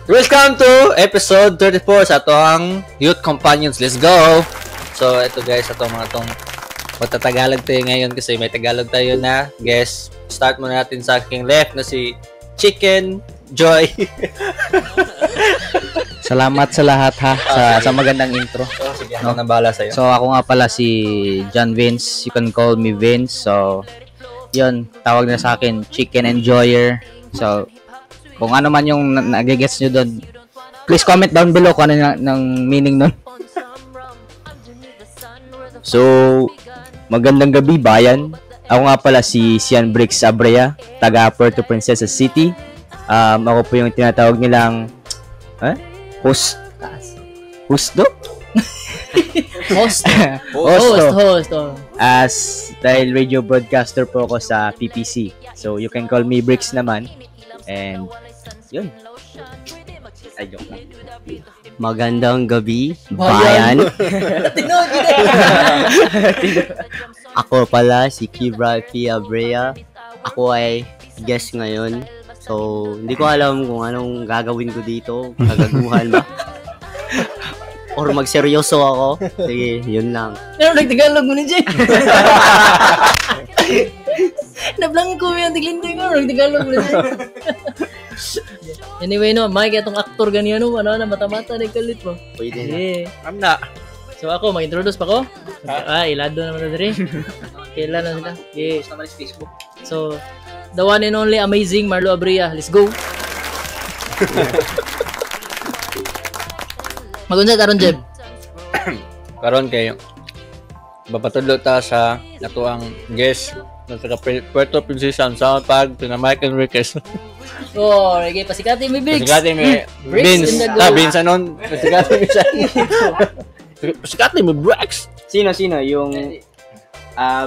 Welcome to episode 34 sa atoang Youth Companions. Let's go! So, ito guys, ato mga tong magtatagalog tayo ngayon kasi may Tagalog tayo na guest. Start muna natin sa aking left na si Chicken Joy. Salamat sa lahat ha sa magandang intro. Oh, sige, ako nang bahala sa'yo. So ako nga pala si John Vince. You can call me Vince. So yun, tawag na sa akin Chicken Enjoyer. So kung ano man yung nagigets nyo doon, please comment down below kung ano ng meaning nun. So, magandang gabi, bayan. Ako nga pala si Sian Briggs Abrea, taga Puerto Princesa City. Ako po yung tinatawag nilang eh? Host. Host do? Host. Host. Host, host. Oh. As dahil radio broadcaster po ako sa PPC. So, you can call me Briggs naman. And, yun. Ay, joke lang. Magandang gabi, Bayan. bayan. Tinuod yun eh. Ako pala si Kibra P. Abrea. Ako ay guest ngayon. So, hindi ko alam kung anong gagawin ko dito. Kagaguhan ba? Or magseryoso ako. Sige, yun lang. Ano, nagtagalog mo ni Jay? Nablangko mo yung tiglintoy ko. Nagtagalog mo ni Jay. Anyway, no, Mike, itong aktor ganyan, no, ano, na mata-mata, nagkalit mo. Pwede na. Yeah. Am na. So ako, mag-introduce pa ko? Ah, ilado naman na diri. Kailan na sila? Yeah. naman sa Facebook. So, the one and only amazing Marlo Abria. Let's go! Magunsa taron, Jeb. Karon kayo. Babatudlo ta sa natuang guest na taga Puerto Princesa ang sound pag pina Mike Enriquez. Oh, okay, pasikati mi Briggs. Pasikati mi Briggs Vince. in the Ah, go. Vince anon. Pasikati mi siya. Pasikati mi Briggs. Sino, sino? Yung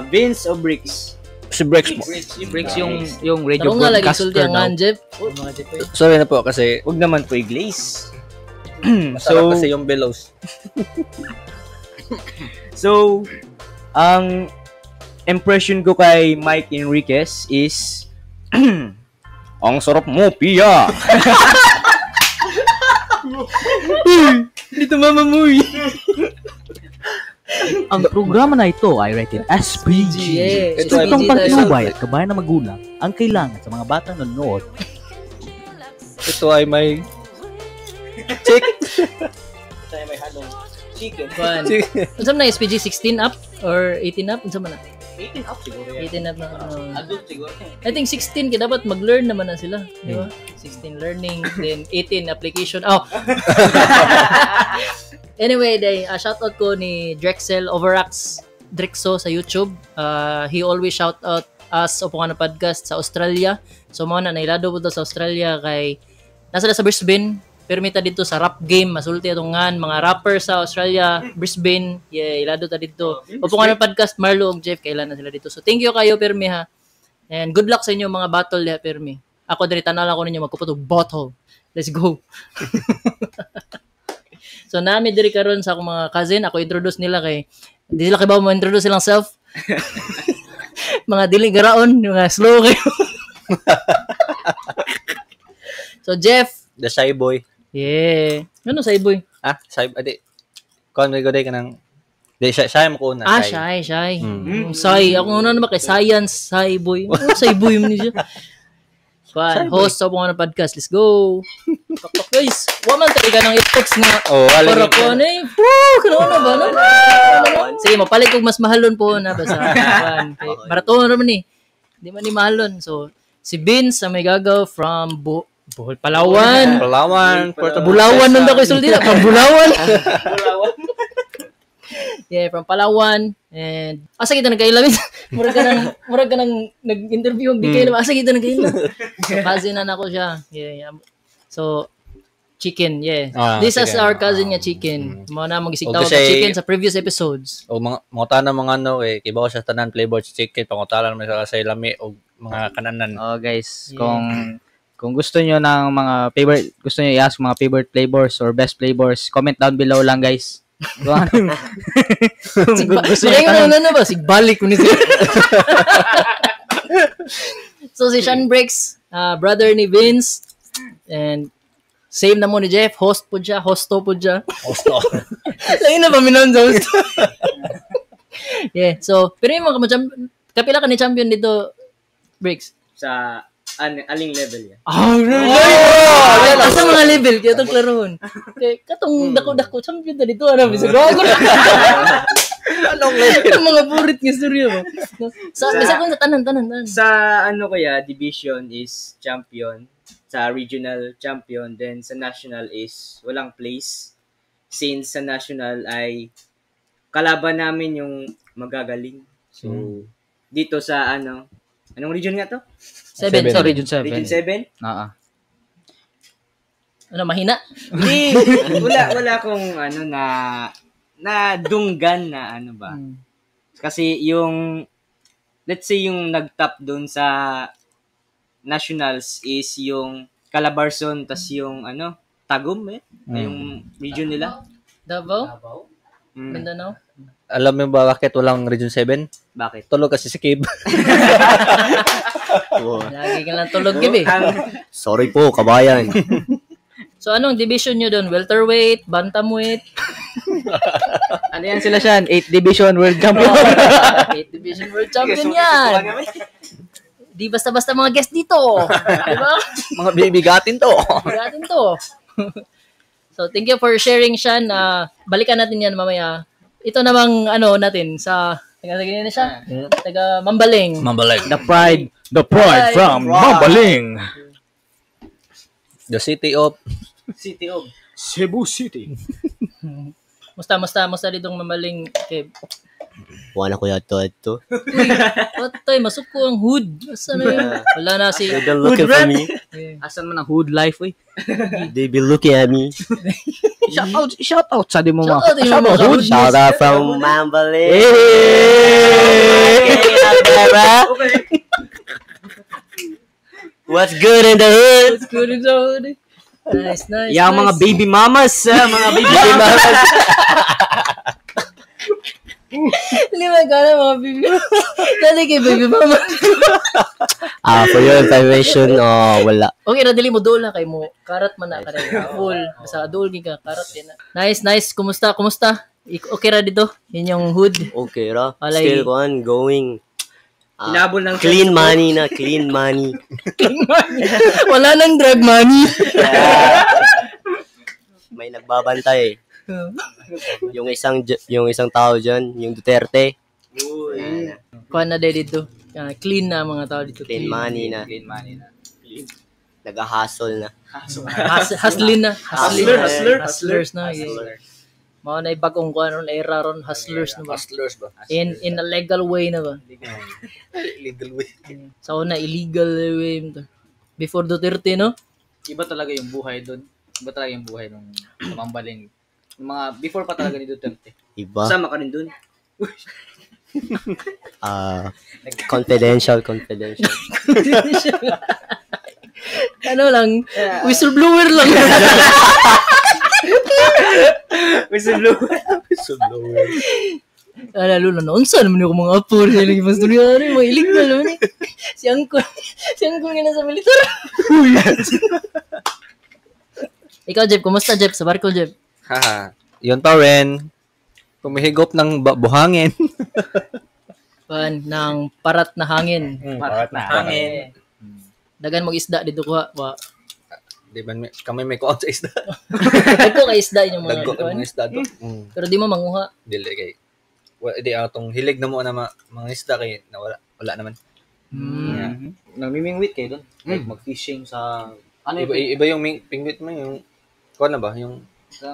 Vince o Briggs? Si Briggs mo. Briggs yung radio Tarong nga lagi sulti broadcaster ang daw. ngan, Jeff. Oh, mga Jeff, eh. Sorry na po kasi Huwag naman po i-glaze. masarap kasi yung billows. So, ang impression ko kay Mike Enriquez is ang sarap mo, Pia! Dito mama mo eh. Ang programa na ito ay rated SPG. Yeah. Ito ay Itong SPG tayo. pagtubay at kabayan ng magulang ang kailangan sa mga batang nanonood. Ito ay may chick. May halong chicken. Kwan. Unsa man na SPG 16 up or 18 up? Unsa man na? 18 up siguro yan. 18 up na. Oh. Adult siguro. I think 16 kay dapat mag-learn naman na sila, di ba? 16 learning, then 18 application. Oh. Anyway, day, shout out ko ni Drexel Overax Drexo sa YouTube. He always shout out us Upo Ka Na Podcast sa Australia. So mo na nailado po to sa Australia kay nasa na sa Brisbane. Pero mita dito sa rap game, masulti atong ngan mga rapper sa Australia, Brisbane. Yeah, ilado ta dito. Upo Ka Na Podcast, Marlo ug Jeff kailan na sila dito. So thank you kayo pirmi ha. And good luck sa inyo mga battle diha pirmi. Ako diri tanan ako ninyo magkupot og bottle. Let's go. So nami diri karon sa akong mga cousin, ako introduce nila kay di sila kay ba mo introduce silang self. Mga dili garaon, mga slow kayo. So Jeff, The shy boy. Yeah. Ano sa iboy? Ah, shy adi. Kon may goday ka ng Di, shy, shy mo ko una. Ah, shy, shy. Shy. Ako una naman kay science, shy boy. Ano shy boy mo niya? Kwan, host sa mga podcast. Let's go. Tok tok guys. Wa man tayo ka ng effects nga. Oh, wala Para yun. po ano eh. Woo, kano na ba no? Sige, mapalit kog mas mahalon po na basta. Kwan, kay barato naman ni. Di man ni mahalon. So, si Vince sa may gagaw from Bohol, Palawan. Palawan, Puerto Bulawan Princesa. nun daw kay Sultila. From Bulawan. Yeah, from Palawan. And asa kita nagkailamin? Murag ka nang nag-interview og di kailam. Asa kita nagkailam? So, cousin na nako siya. Yeah. So chicken, yeah. Ah, This is chicken. our cousin nga chicken. Mao na magisig O, tawag kasi- og chicken sa previous episodes. O mga tanan mga ano eh kibaw siya tanan flavor sa chicken pangutalan man sa say lami og mga kananan. Oh guys, Yeah. kung gusto niyo ng mga favorite, gusto niyo i-ask mga favorite flavors or best flavors, comment down below lang guys. Kung kung gusto niyo Kaya tanong. na na ba? Sigbalik ko ni siya. So si Sean Briggs, Brother ni Vince. And same na mo ni Jeff, host po siya, hosto po siya. Hosto. Lagi na paminaon sa hosto. Yeah, so, pero yung mga kapila ka ni champion dito, Briggs? Sa aling level yan? Oh, no! Asa mga level, kaya itong klarohon. Kaya katong dako-dako, champion na dito, ano, bisag gago na. Anong level? Ang mga burit nga storya mo. Sa, bisag kung sa tanan. Sa ano kaya, division is champion. Sa regional champion. Then sa national is walang place. Since sa national ay kalaban namin yung magagaling. So, dito sa ano, anong region nga to? 7. Sa Region 7. Region 7? Oo. Ano, mahina? Hindi, wala akong ano na dunggan na ano ba. Kasi yung, let's say yung nag-top doon sa nationals is yung Calabarzon tas yung ano, Tagum eh. Yung region nila. Davao? Mindanao? Alam mo ba bakit walang Region 7? Bakit? Tulog kasi si Kib. Lagi ka lang tulog, Kib eh. Sorry po, kabayan. So, anong division nyo doon? Welterweight? Bantamweight? Ano yan sila siyan? 8 Division World Champion. 8 Division World Champion yan! Di basta-basta mga guest dito. Di ba? Mga bibigatin to. Bigatin to. So, thank you for sharing, Sean. Balikan natin yan mamaya. Ito namang ano natin sa taga na siya. Taga Mambaling. Mambaling. The pride. The pride from Mambaling. The city of Cebu City. Musta ditong Mambaling, Kev? Wala ko yato ito. Uy, patay, masuko ang hood. Asa na yun? Wala na si... They've been looking for me. Asan man ang hood life, uy? They be looking at me. Shout out sa di mo Shout out yung mga hood. Shout out from Mambaling. Hey! What's good in the hood? What's good in the hood? Nice, nice, Yeah, nice. mga baby mamas, mga baby mamas. Lima ka na mga baby. Dali kay baby mama. For your information, wala. Okay, ra dili mo dool na kay mo. Karat man na karon. Full. Basta dool gid ka karat din na. Nice, nice. Kumusta? Kumusta? Okay ra dito. Yun yung hood. Okay ra. Alay. Still one going. Hinabol ng Clean money na, clean money. Wala nang drug money. May nagbabantay. Yung isang tao diyan, yung Duterte. Kuha na dahil dito. Clean na mga tao dito. Clean money na. Clean money na. Nag-hustle na. Hustling na. Hustler, hustler, Hustlers na. Yeah. Mao na bagong kuha ron era ron hustlers na ba? Hustlers ba? In a legal way na ba? Legal way. Sa una illegal way. Before Duterte, no? Iba talaga yung buhay doon. Iba talaga yung buhay nung Mambaling. Yung mga before pa talaga ni Duterte. Iba. Sama ka rin dun. Confidential. Ano lang, whistleblower lang. Whistleblower. Whistleblower. Ano, lalo na, unsa naman yung mga apo, sa ilang pastorya, ano, mga illegal naman eh. Si Uncle nga nasa militar. Ikaw, Jeff, kumusta, Jeff? Sa barko, Jeff? Haha. Yun pa rin. Tumihigop ng buhangin. Pan, ng parat na hangin. Parat na hangin. Dagan mag-isda dito kuha. Wa. Di ba, kami may kuha sa isda. Dagko kay isda inyong mga Dagko kuan. mga isda do. Pero di mo manguha. Dili kay. Wa di atong hilig na mo na mga isda kay nawala wala naman. Mm. Yeah. Namimingwit kayo doon. Like mag-fishing sa ano Iba, yung iba yung pingwit mo yung kuha na ba yung sa,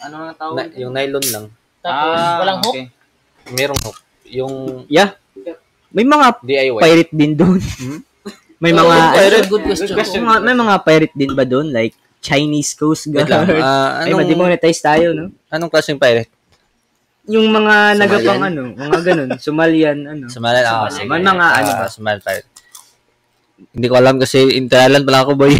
ano na tawag? na, yung nylon lang. Tapos, walang hook. okay. Merong hook. Yung Yeah. May mga DIY. pirate din doon. May mga Good question. Good question. May mga pirate din ba doon? Like Chinese Coast Wait Guard. lang. Ay, ma-demonetize tayo, no? Anong klaseng pirate? Yung mga nagapang Somalian? ano, mga ganun, Somalian, ano. Somalian. Sige. May mga ano ba? Somalian pirate. Hindi ko alam kasi in Thailand pala ako, boy.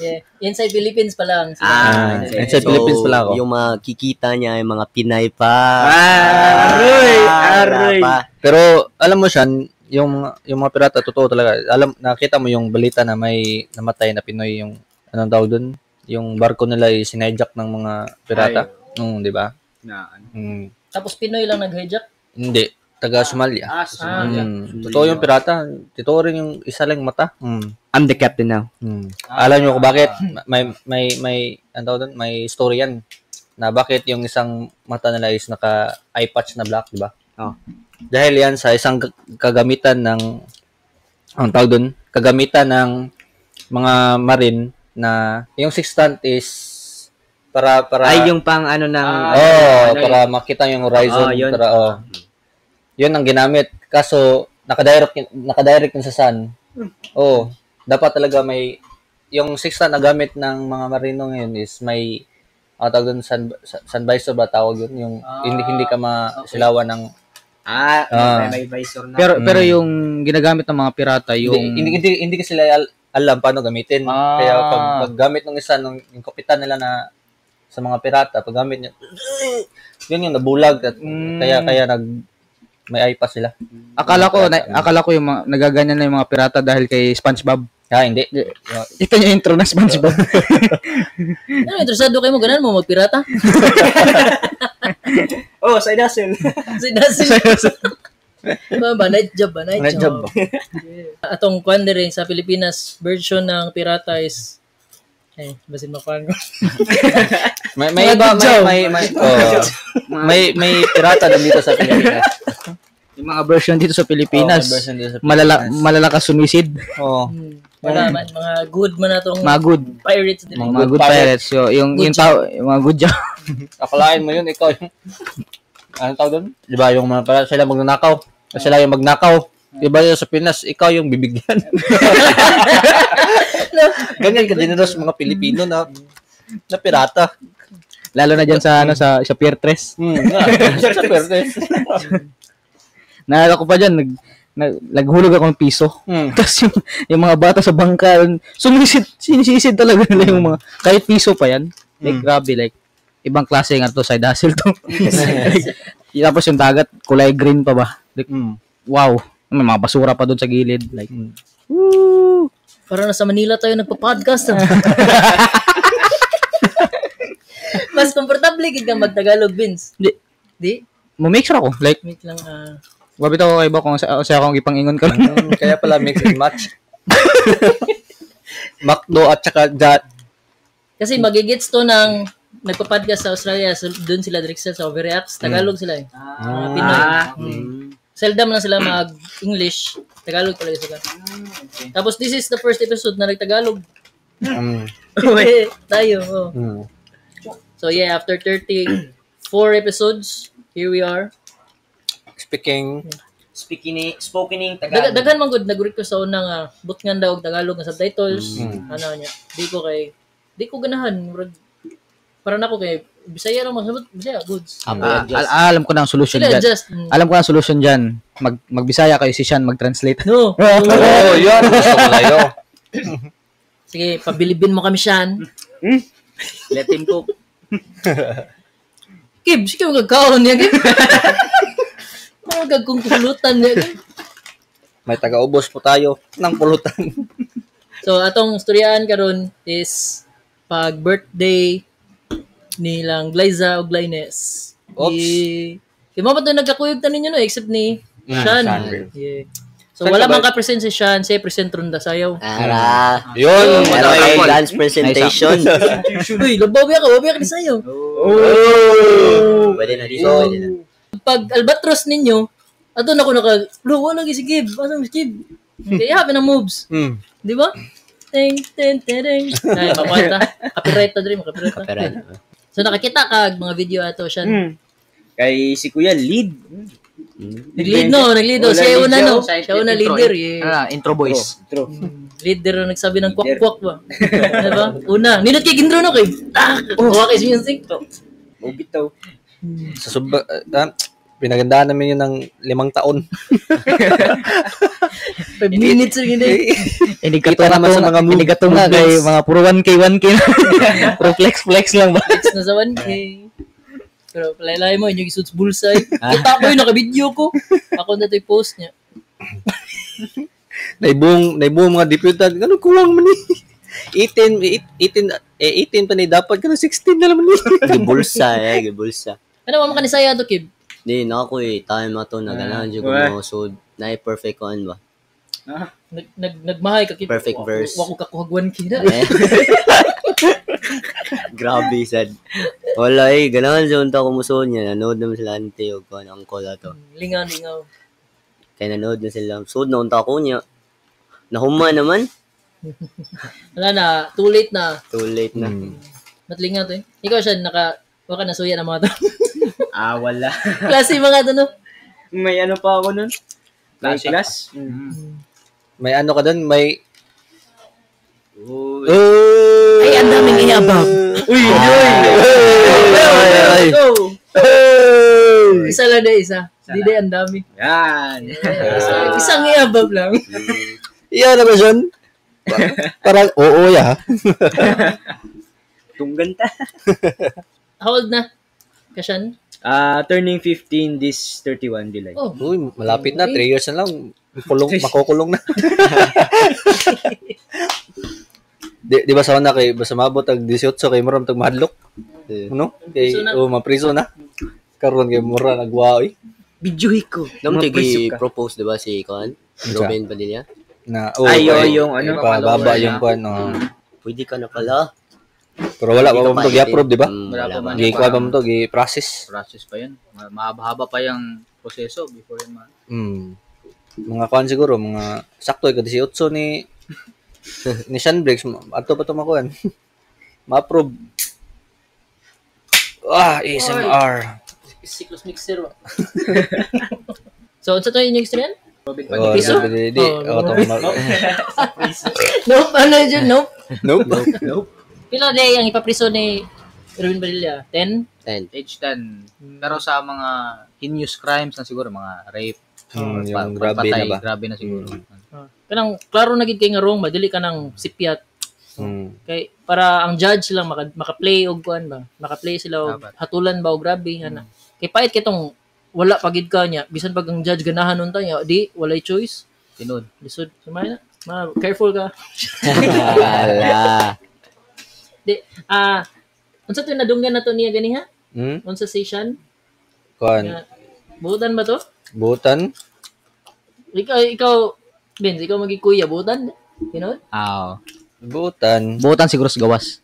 Yeah. Inside Philippines pa lang. Inside Philippines pala ako. Yung mga kikita niya ay mga Pinay pa. Aroy, aroy. Wala pa. Pero alam mo siya, Yung mga pirata, totoo talaga. Alam, nakita mo yung balita na may namatay na Pinoy, yung anong tawag doon? Yung barko nila ay sinijack ng mga pirata. Di ba? Na, ano. Tapos Pinoy lang nag-hijack. Hindi, taga Somalia. Ah, Somalia. Totoo yung pirata. Totoo rin yung isa lang mata. I'm the captain now. Alam niyo kung bakit may ano tawag doon? May story yan na bakit yung isang mata nila is naka eye patch na black, di ba? Oh. Dahil yan sa isang kagamitan ng, ang tawag doon, kagamitan ng mga marine na yung sextant is para para Ay, yung pang ano ng oh, ano para makita yung horizon, Oh, yun. para oh. Yun ang ginamit. Kaso nakadirect yun sa sun. Oh, dapat talaga may yung sextant na gamit ng mga marino ngayon is may, ang tawag doon, sun visor ba tawag yun, yung hindi hindi ka masilawan ng May visor na. Pero pero yung ginagamit ng mga pirata, yung Hindi, hindi, hindi kasi sila alam paano gamitin. Kaya pag gamit ng isa nung yung kapitan nila na sa mga pirata, pag gamit niya, yun yung nabulag at kaya kaya nag may eye patch sila. Akala ko yung mga, nagaganyan na yung mga pirata dahil kay SpongeBob. Ah, hindi. Ito yung intro na SpongeBob. Ano, interesado kayo mo, ganan mo, magpirata? Oh, side hustle. Si Dazzle. Ba, ba, night job ba? Night, Night job. job ba? Yeah. Atong kwan rin sa Pilipinas, version ng pirata is, eh, basin makuan ko. May Mga iba, good job. may, oh, may pirata din dito sa Pilipinas. Yung mga version dito sa Pilipinas. Oo, may version dito sa Malala, Pilipinas. malalakas sumisid. Oo. Wala man, mga good man atong Mga good. pirates din. Mga Mga good pirates. So, yung, Good yung tao, yung mga good job. Akalain mo yun, ikaw yung, anong tawag doon? Di ba yung mga pirata, sila magnanakaw. Sila yung magnakaw. Di ba yung sa Pinas, ikaw yung bibigyan. Ganyan ka generous mga Pilipino na na pirata. Lalo na dyan sa, ano, sa Pier 3. Nga. Sa Pertes. Naalala ko pa dyan, naghulog ako ng piso. Tapos yung mga bata sa bangka, sumisid, sinisisid talaga nila yung mga, kahit piso pa yan. Like, grabe, like, ibang klase nga to, side hustle to. Like, tapos yung dagat, kulay green pa ba? Like, wow. May mga basura pa doon sa gilid. Like, woo! Parang nasa Manila tayo nagpa-podcast. Ah. Mas komportable gid ka mag-Tagalog, Vince. Di. Di? Mo-make sure ako. Like, Wait lang, ah. wabit ako kay ba kung sa akong ipangingon ka lang. Kaya pala mix and match. McDo at saka Jat. Kasi magigits to ng nagpa-podcast sa Australia, so doon sila Drexel sa Overreacts, Tagalog sila eh. Mga Pinoy. Seldom lang sila mag-English, Tagalog talaga sila. Tapos this is the first episode na nagtagalog. Tayo. Oh. So yeah, after 34 episodes, here we are. Speaking. Speaking, spoken in Daghan man gud nag-request sa una nga butngan daw og Tagalog nga subtitles. Ano niya. Di ko ganahan murag para nako kay Bisaya lang magsabot, Bisaya goods. Alam ko na ang solution Sila dyan. adjust. Alam ko na ang solution dyan. Magbisaya kayo, si Sean mag-translate. No. Oh, yun. Gusto ko kayo. Sige, pabilibin mo kami, Sean. Let him cook. Kib, sige magkakaon niya, Kib. Mga gagkong pulutan niya, Kib. May taga-ubos po tayo ng pulutan. So, atong storyaan karon is pag birthday nilang Glyza o Glynes. Oops. Kaya mo ba ito nagkakuyog ta ninyo no, except ni Sean. Sean. Yeah. So, Saan wala ka ba? man ka-present si Sean, siya present ronda sayaw. Ara. Yun. Meron kayong dance presentation. Uy, labaw ka, wabi ka ni sayaw. Pwede na dito, pwede na. Pag albatros ninyo, ato na ko naka, lo, wala si Gib, asa si Gib? Kaya happy na moves. Di ba? Ting, ting, ting, ting. Ay, makwanta. Copyright ta, Dream. Copyright ta. Pero, So, nakakita ka mga video ato, Sean. Kay si Kuya lead. Nag-lead no, nag-lead. Oh. Wala Siya lead una siya, no. oh. Siya una leader. Yeah. Ano, intro voice. True. Leader na nagsabi ng kwak-kwak ba? Diba? Una. Nindot kay Gindro no kay. Ah, kuha kay music. Mubit daw. Sa sub, pinagandaan namin yun ng 5 taon. 5 minutes rin hindi. Inigato Kita naman sa mga Inigato nga kay mga puro 1K, 1K na. Puro flex lang ba? Flex na sa 1K. Pero palaylay mo, inyong isuits bullseye. Kita ko yun, naka-video ko. Ako na ito post niya. Naibong mga deputan, ano kulang man ni? 18 pa ni dapat kana 16 na naman ni. Gibulsa eh, gibulsa. Ano mo kanisaya to, Kib? Di na ako eh, time na to naganahan jud ko mo so na perfect ko ba. Nagmahay ka, Kib. Perfect verse. Wa ko kakuhag 1K na. Eh. Grabe sad. Wala eh, ganahan jud ta ko musuod niya. Nanood naman sila ante og kuan uncle ato. Lingaw, lingaw. Kay nanood na sila. Sud na unta ko niya. Nahuma naman. Wala na, too late na. Too late na. Matlingaw to eh. Ikaw siya, wala ka nasuya na mga to. Ah, wala. Klase mga to, no? May ano pa ako nun? May class. May ano ka doon, may Uy. Ay, ang daming iabab. Uy, uy! Ay! Go! Isa lang na isa. Di di, ang dami. Yan. Isang iabab lang. Iya na ba siya? Parang oo ya. Tunggan ta. How old na? Kasyan? Turning 15 this 31 July. Oh. Uy, malapit na. 3 years na lang. Kulong, makukulong na. Di ba sa una kay basta maabot ang 18 kay mura tag mahadlok. Ano? Kay Priso na. oh, mapriso na. Karon kay mura nagwa oy. Videoy ko. Namo Mapriso ka. propose diba si kuan? Robin Padilla. Na oh, Ay, oh, yung ano, pababa yung kuan oh. Pwede ka na pala. Pero wala Hindi pa ka mo to pa gi-approve, di ba? Wala Wala pa man. pa. Gi kuan pa mo to gi-process. Process pa yun. Mahaba-haba pa yung proseso before yun Mga kuan siguro, mga sakto ka 18 ni ni Sean Briggs, ato pa to makuan. Ma-approve. Ah, ASMR. Siklos mixer ba? So, unsa to inyong istorya? Oh, Priso? di, di, Oh, oh, to, Nope, ano yun? Nope. Nope. Nope. Pila day ang ipapriso ni Ruben Padilla? 10? 10. Age 10. Pero sa mga heinous crimes na siguro, mga rape, Yung grabe pagpatay, na ba? Grabe na siguro. Kanang klaro na gid kay nga wrong, madili ka ng sipyat. Kay para ang judge lang maka-play og kuan ba? Maka-play sila og Dapat. hatulan ba og grabe ana. Kay pait kay tong wala pa gid ka niya, bisan pag ang judge ganahan unta niya, di walay choice. Tinod. Lisod. Sumay na. Ma, careful ka. Wala. Di unsa to nadunggan na to niya gani ha? Hmm? Unsa session? Kuan, Nga, buutan ba to? butan. Ikaw Ben, ikaw maging kuya, buutan? You know? Ah. Butan. Butan siguro sa gawas.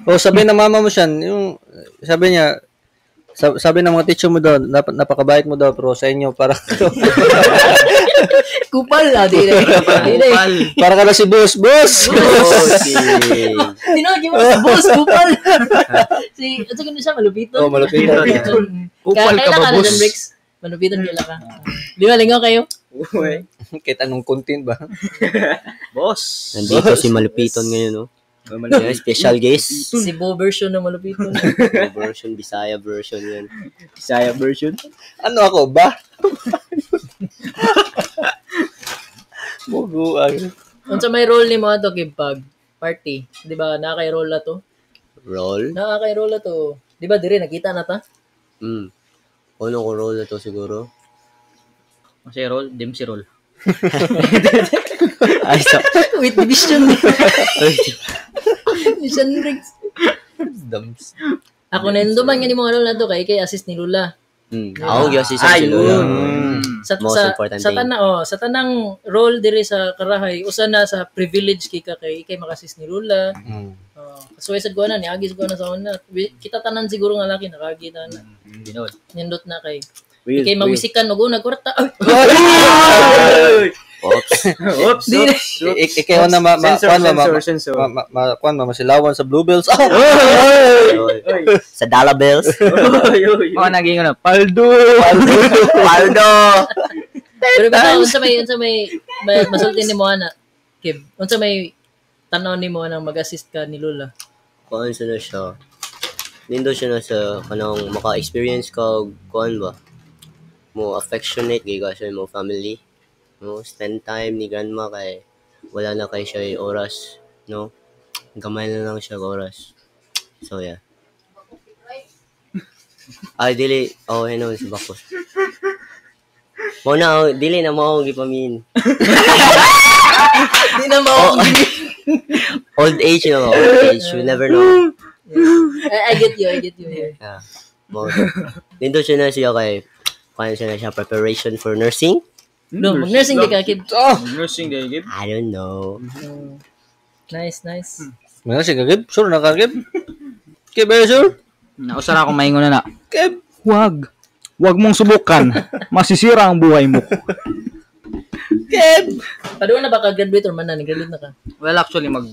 Oh, sabi ng mama mo siya, yung sabi niya, sabi ng mga teacher mo daw, napakabait mo daw, pero sa inyo para Kupal, ah, di na. Di na. para ka na si boss, boss. Oh, si Tinawag yung mga boss, kupal. Si, ano ganun siya, malupiton. Oh, malupiton. Kupal ka ba, Kailan boss? ka, Bricks? Malupiton kaila ka. Di ba, lingaw kayo? Uy. Kahit anong content ba? Boss. Nandito si Malupiton ngayon, no? Yeah, special guest. Cebu version ng malupiton. Version, Bisaya version yan. Bisaya version. Ano ako ba? Buguan. Unsa may role ni mo ato kay pag party, di ba? Naa kay role na to. Roll? Naa kay role na to. Di ba dire nakita na ta? Ano ko roll na to siguro? Si roll, dim si roll. Ay, so, Wait, division. Division Briggs. Dumps. Ako na man nga ni mga role na to kay assist ni Lula. Ako gyud si Ayun. Lula. Sa Most sa important sa thing. tanang oh, sa tanang role dire sa Karahay, usa na sa privilege kay ka kay ikay maka-assist ni Lula. Oh, kasuway sad ko na niagi sad ko na sa una. Kita tanan siguro nga laki nakakita na. Tinod. Nindot na kay. Will, Ikay mawisikan og una kwarta. Ay, Oops. Oops, oops, oops. Ikaw na ma, ma, Sensor, kuan ma, ma, sensor, sensor. ma, kuan ma, masilawan sa Bluebells. Ah! Oy. Sa Dollar Bills. Oy, oy, Mga naging ano, Paldo! Paldo! Pero bitaw unsa may masulti nimo ana? Kib, unsa may tan-aw nimo nang mag-assist ka ni Lula? Kuan sa na siya. Nindo siya na sa kanang maka-experience ka og kuan ba? Mo affectionate kay ka siya mo family. No, spend time ni grandma kay wala na kay siya yung oras, no? Gamay na lang siya og oras. So yeah. Ay, dili. Oh, ano, si Bakos. Mo na dili na mo akong gipamin. Di na mao. Old age, you know, old age, you never know. I get you, I get you here. Yeah. Mo. Nindot siya na siya kay kuan siya na siya preparation for nursing. No, mag-nursing di ka, Kib. Oh, Nursing day, Gib. I don't know. Nice, nice. Mga siya kagib, sure na kagib. Kib, eh, sure. Nausa na akong maingon na na. Kib. Wag. Wag mong subukan. Masisira ang buhay mo. Kib. Paduan na ba ka graduate or man na nag-graduate na ka? Well, actually, mag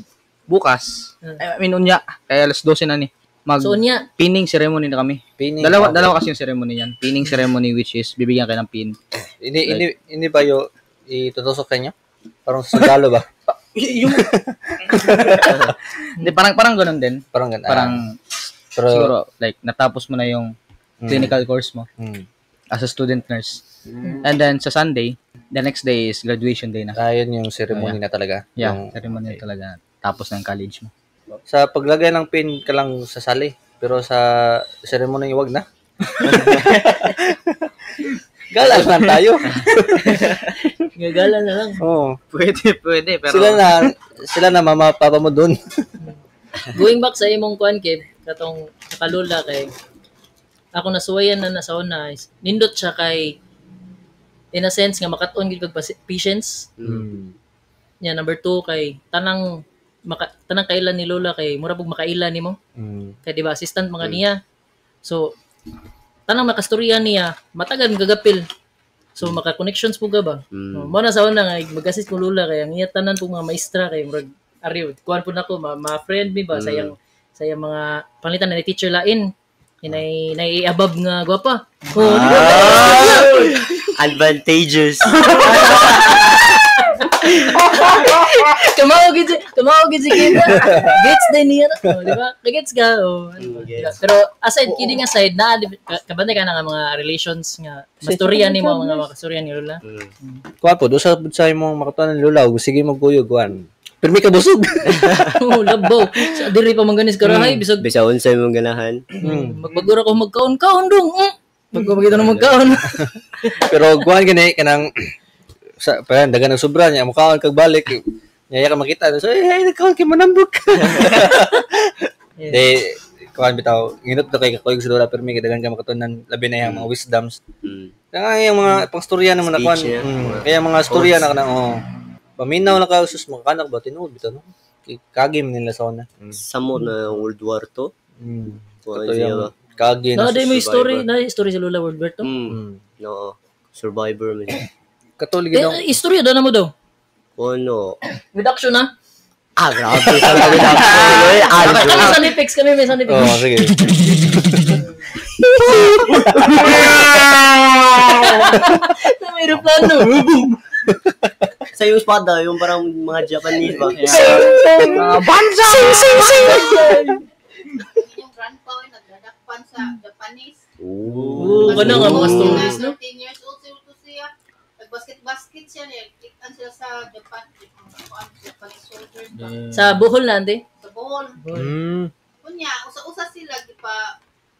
bukas. I mean, unya. Kaya alas 12 na ni. Mag So unya, pinning ceremony na kami. Pinning. Dalawa, dalawa kasi yung ceremony niyan. Pinning ceremony which is bibigyan kayo ng pin. Ini ba yung itutusok sa inyo? Parang sa sundalo ba? Yung hindi, parang ganun din. Parang ganun. Parang pero, siguro like natapos mo na yung clinical course mo as a student nurse. And then sa Sunday, the next day is graduation day na. Ayun yung ceremony na talaga. Yeah, Yung, ceremony talaga tapos ng college mo. Sa paglagay ng pin ka lang sasali. Pero sa ceremony, wag na. Gala lang tayo. gagala na lang. Oo. Pwede, pero Sila na mama, papa mo dun. Going back sa imong kuan Kib, katong nakalula kay ako nasuwayan na nasa una is nindot siya kay in a sense nga makat-on gid kag patience. Nya number 2 kay tanang tanang kailan ni Lola kay mura pug makaila nimo. Kay di ba assistant mga niya. So tanang makastorya niya, matagal gagapil. So maka connections po ka ba? Oh, mo na sa una nga mag-assist ko Lola kay ang iya tanan po mga maestra kay murag ariw kuan po nako ma friend mi ba sa iyang mga panglitan na ni teacher lain. Inay nay above nga gwapa. Oh, di ba? Advantageous. Kamao gid si kita. Gets din niya. Oh, di ba? Gets ka. Oh. Gets. Pero aside kidding aside na kabantay ka na nga mga relations nga mastorya nimo mga makastorya ni Lola. Kuan po, doon sa imong makatuan ng lula, ug sige magkuyog, kuan. Pirmi ka busog. Oh, labaw. Sa diri pa man ganis karahay bisag Bisa unsay mong ganahan. magbagura ko magkaon-kaon dong. Pag makita na magkaon. Pero kuan gani kanang sa parang dagan ng sobra niya mukaon kag balik. Niya ka makita. So, hey, nagkaon kay manambok. Di kuan bitaw, nginot na kay kakuyog sa lula pirmi kay dagan ka makatunan labi na yung mga wisdoms. Kaya yung mga pangstorya naman na kuan. Kaya mga storya na kanang oh. Paminaw na ka sus mga kanak ba tinuod bitaw no. Kagim nila sa una. Samo na World War II. Kuan Ito siya yung ba? kagi No, na day may survivor. story, na story sa Lola World War II. No. Survivor man. Katolik gid Eh, istorya daw na mo daw. Oh no. With action na. Ah, grabe. Sa kami na. Ah, Kami sound effects, kami may sound effects. Oh, sige. May aeroplano. Boom. Sa yung espada, yung parang mga Japanese ba? Banza! Yung grandpa ko nagdadakpan sa Japanese. Oo, kana nga mga stories, no? 13 years old siguro siya. Nag-basket-basket siya. Nagkitan sila sa Japan. Japanese soldiers ba? Sa Bohol na, ante. Sa Bohol. Kunya, usa-usa sila gipa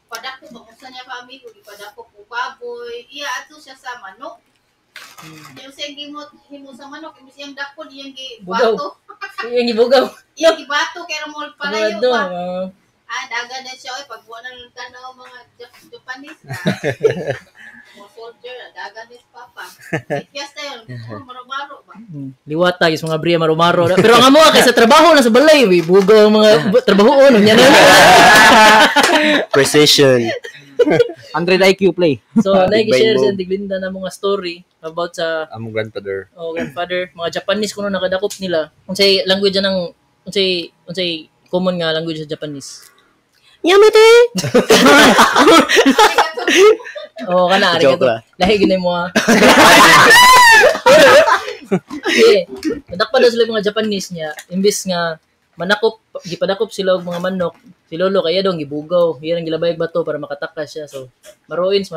padako ba usa niya ka amigo gipadako ko baboy. Iya adto siya sa manok. Yung siyang gimot himo sa manok, imbis iyang dakpon iyang Bugaw. gibato. Yung ibugaw. Iyang gibato kay ramol palayo Palayo pa. pa. Ah, daga na siya oy pag wala nang tanaw mga Japanese. Mga soldier, daga ni papa. Fiesta yun, oh, maro-maro ba? Liwata, is mga bria marumaro. Pero ang amo kay sa trabaho na sa balay, we bugaw ang mga trabaho ono nya na. Precision. 100 IQ play. So, Big nag-share brain si Auntie Glinda na mga story about sa Among grandfather. oh, grandfather, mga Japanese kuno nakadakop nila. Unsay language ng unsay common nga language sa Japanese? Yamete! Oh, kana Joke arigato. lang. Lahi gini mo ah. Okay. Nadakpan daw sila yung mga Japanese niya, imbis nga manakop, gipadakop sila og mga manok, si lolo kaya daw gibugaw, iya ang gilabay bato para makatakas siya. So, maroins.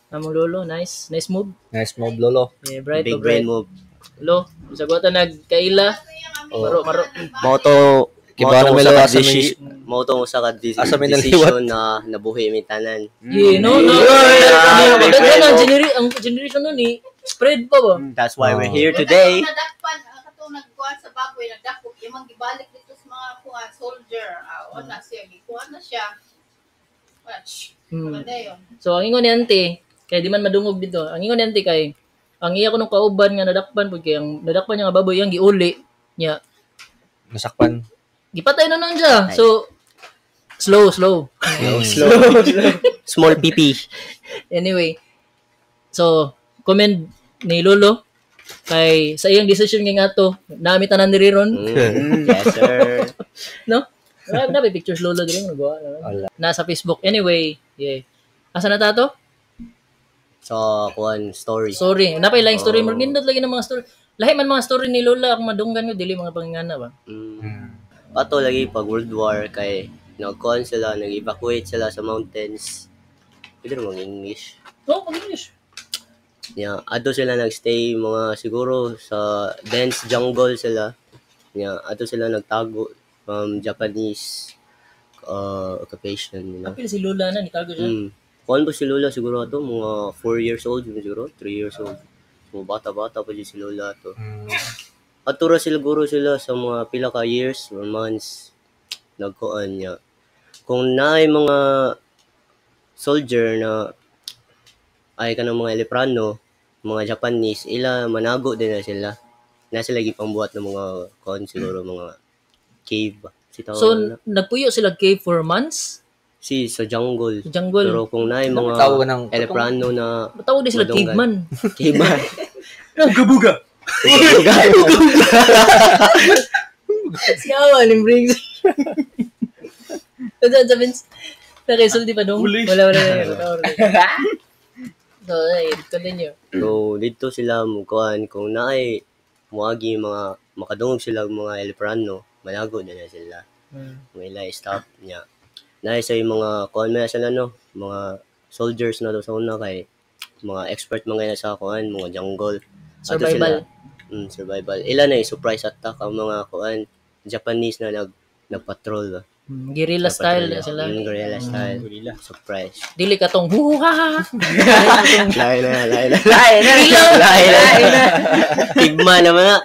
Among lolo, nice, nice move. Nice move, lolo. Yeah, bright, Big oh, bright. brain move. Lo, bisag wata nagkaila. Oh. Maro, maro. Moto, Kibaw na may Mao lawa tong sa usa ka may mao tong usa ka Asa may decision na nabuhi mi tanan. Yeah, no, no. Yeah, Daghan ang ang generation nun eh. Spread pa ba? That's why we're here today. Katong nadakpan, katong nagkuhan sa baboy, nagdakop, imang gibalik dito sa mga kuhan, soldier. Ah, na siya, gikuhan na siya. Wala, shh. Wala yun. So, ang ingon ni ante, kay di man madungog dito, ang ingon ni ante kay, ang iya ko nung kauban nga nadakpan, pud kay ang nadakpan niya nga baboy, iyang giuli niya. Nasakpan. Gipatay na nun siya. So, slow, slow. Slow. Small PP. Anyway, so, comment ni Lolo, kay sa iyang decision nga ato, nami tanan diri ron. Yes, sir. No? Wala na may pictures Lolo diri nagawa. Wala. Nasa Facebook. Anyway, yeah. Asa na ta to? So, kuan story. Sorry. Napay laing story. Oh. Murag nindot lagi ng mga story. Lahi man mga story ni Lola akong madunggan ko dili mga pangingana ba. Ato lagi pag World War kay nagkuan sila, nag-evacuate sila sa mountains. Pwede rin mag-English. Oh, pag English. Yeah, ato sila nagstay mga siguro sa dense jungle sila. Yeah, ato sila nagtago from Japanese occupation, you know. Apil si Lola na nitago siya. Kuan ba si Lola siguro ato mga 4 years old siguro, 3 years old. So bata-bata pa si Lola ato. Ato ra siguro sila sa mga pila ka years or months nagkuan niya. Kung naay mga soldier na ay kanang mga Eleprano, mga Japanese, ila manago din na sila. Na sila gipambuhat ng mga kuan siguro mga cave ba. Si tawag So na. nagpuyo sila cave for months Si sa jungle. sa jungle. Pero kung naay mga Tawag ng Eleprano na Tawag din sila Madunggan. caveman. caveman. Buga-buga. Si Awa ning brings. Unsa sa Vince? Nakasulti pa dong. Wala wala wala. Wala. So, ay, continue. So, dito sila mukuan kung naay muagi mga makadungog sila og mga Eleprano, manago na na sila. May ila stop niya. Naay sa yung mga kuan man sila no, mga soldiers na to sa una kay mga expert mga na sa kuan, mga jungle. Ato Survival. Sila, survival. Ila na surprise attack ang mga kuan Japanese na nagpatrol ba. Guerrilla style na sila. Guerrilla style. Surprise. Dili ka tong hu ha ha. Lain na, lain na. Lain na. Lain na. Tigma naman na.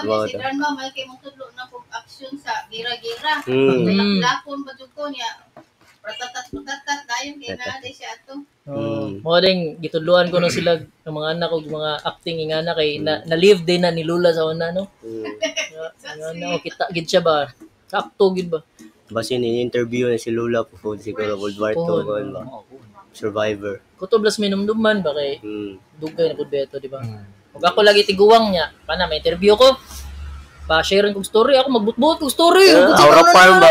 Mao si grandma may kay motudlo na kog action sa gira-gira. Lakon ba jud ko niya. Ratatat ratatat dayon kay naa di siya ato. Mo ding gitudloan ko no sila ng mga anak og mga acting ingana kay na live din na ni Lula sa una no. Nga kita gid siya ba. Sakto gid ba. Basin in-interview na si Lula po siguro World War II Oh, ba. Survivor. Kutob las minumduman ba kay dugay na pud beto di ba. Ug ako lagi tiguang niya, kana may interview ko. Pa-share kog story ako magbutbut kog story. Aura farm ba?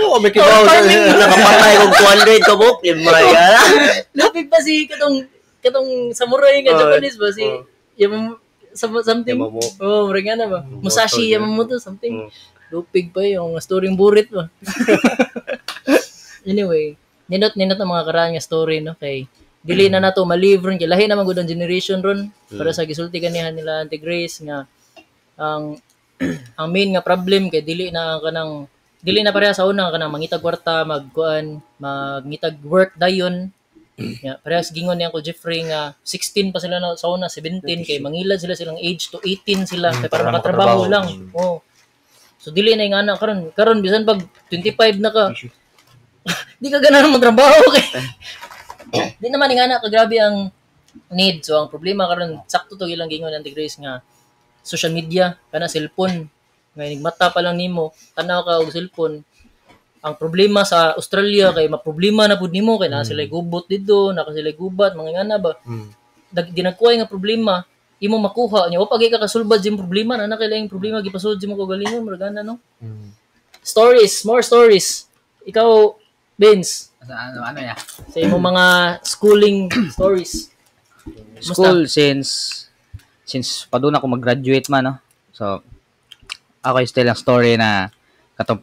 Oo, may kibaw. Nakapatay kog 200 ka book. My God. Lapit pa si katong katong samurai nga Japanese ba si Yamam something. Yamamoto. Oh, murag nga na ba? Musashi Yamamoto something. Lupig pa yung story burit ba. Anyway, nindot nindot ang mga karaan nga story no kay dili na nato malive ron kay lahi naman gud ang generation ron para sa gisulti kanihan nila Auntie Grace nga ang ang main nga problem kay dili na kanang dili na pareha sa una kanang mangitag kwarta magkuan mangitag work dayon. Ya, parehas gingon niya ko Jeffrey nga 16 pa sila na sa una 17 kay mangilad sila silang age to 18 sila kay para para makatrabaho makatrabaho. lang. Oh. So dili na yung anak karon karon bisan pag 25 na ka di ka ganahan magtrabaho kay di naman yung anak kagrabe ang need. So ang problema karon sakto to ilang gingon Auntie Grace nga social media kana cellphone nga mata pa lang nimo tanaw ka og cellphone. Ang problema sa Australia kay maproblema na pud nimo kay naa sila gubot didto, naa sila gubat, mga ngana ba. Dinagkuhay nga problema imo makuha niya wa pa ka kasulbad sa imong problema na na kay laing problema gipasud sa imong kaugalingon murag ana no. Stories, more stories. Ikaw Vince, Ano, ano ya? sa imong mga schooling stories. School since pa doon ako mag-graduate man no. So ako yung still ang story na katong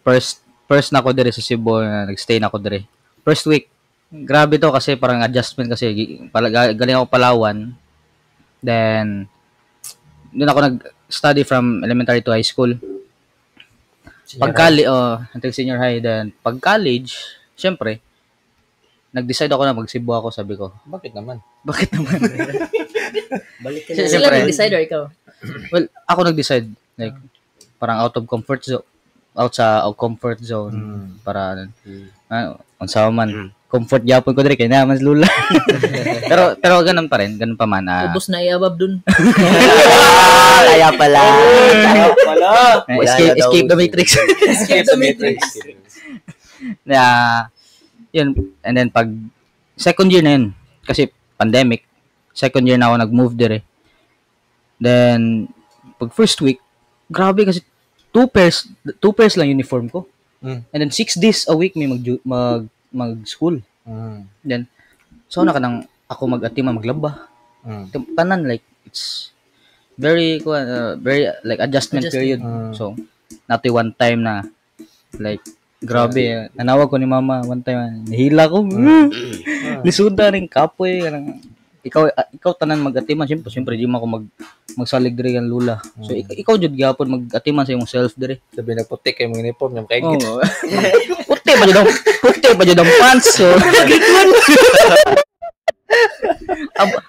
first na ako dire sa Cebu na nagstay na ako dire. First week. Grabe to kasi parang adjustment kasi galing ako Palawan. Then doon ako nag study from elementary to high school. Pag until senior high, then pag college, syempre, nag-decide ako na mag-Cebu ako, sabi ko. Bakit naman? Bakit naman? Balik ka na. Sila Siyempre. nag-decide or ikaw? Well, ako nag-decide, like, parang out of comfort zone, out sa comfort zone, para, unsa man, comfort gyapon ko diri kay na mas lula. pero ganun pa rin, ganun pa man. Ubos na iabab dun. Kaya pala. Escape, escape the Matrix. Escape the Matrix. Na yun, and then pag second year na yun, kasi pandemic, second year na ako nag-move dire. Then pag first week, grabe kasi two pairs lang uniform ko. And then 6 days a week may mag school. Then so na kanang ako mag-atima maglaba. Tanan, like it's very very like adjustment period. So natoy one time na like grabe, nanawag ko ni mama one time, nahila ko. Lisuda rin kapoy kanang ikaw tanan mag-atiman, siyempre di man ako magsalig diri kan lula. So ikaw jud gyapon mag-atiman sa imong self diri. Sabi na puti kay mga uniform yung kaigit. Oh. Puti pa jud ang pants. So.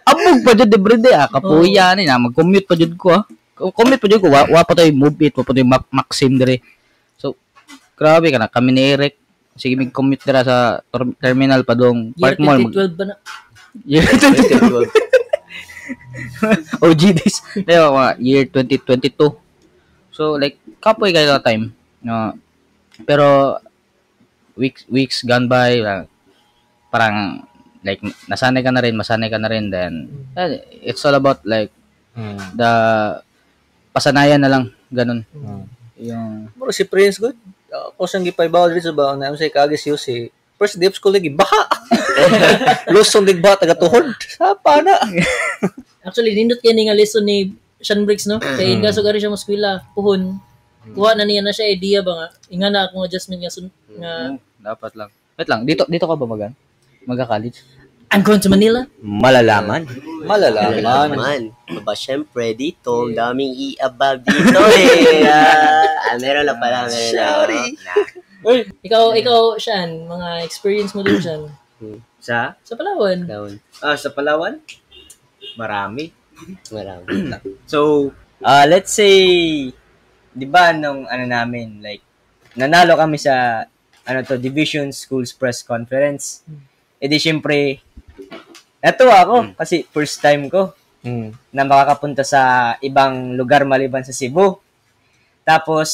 Abog pa jud everyday kapuya ni na mag-commute pa jud ko. Commute pa jud ko, wa pa toy move it, wa pa toy Maxim diri. So grabe kana kami ni Eric. Sige mig commute dira sa terminal pa dong Park Mall. 2012 ba na? Year 2012. OG days. Diba, year 2022. So like kapoy kayo time. No, pero weeks gone by, parang like nasanay ka na rin, then it's all about like the pasanayan na lang ganun. Yung bro si Prince good. Ako siyang gipaybaw dito sa baon na say kaagis UC. First day of school lagi baha. Lusong digba taga tuhod. Sapa na. Actually nindot kay ni nga lesson ni Sean Briggs, no? Kay inga sugari siya mo eskwela puhon. Kuha na niya na siya idea ba nga. Inga na akong adjustment nga, nga dapat lang. Wait lang, dito ka ba magka-college? I'm going to Manila. Malalaman. Aba, syempre, dito, ang daming i-above dito eh. Meron na pala, meron na. Sorry. Ikaw, Sean, mga experience mo dun, Sean. Sa? Sa Palawan. Sa Palawan? Marami. So, let's say, di ba nung ano namin, like, nanalo kami sa, Division Schools Press Conference. E di syempre, natuwa ako kasi first time ko na makakapunta sa ibang lugar maliban sa Cebu. Tapos,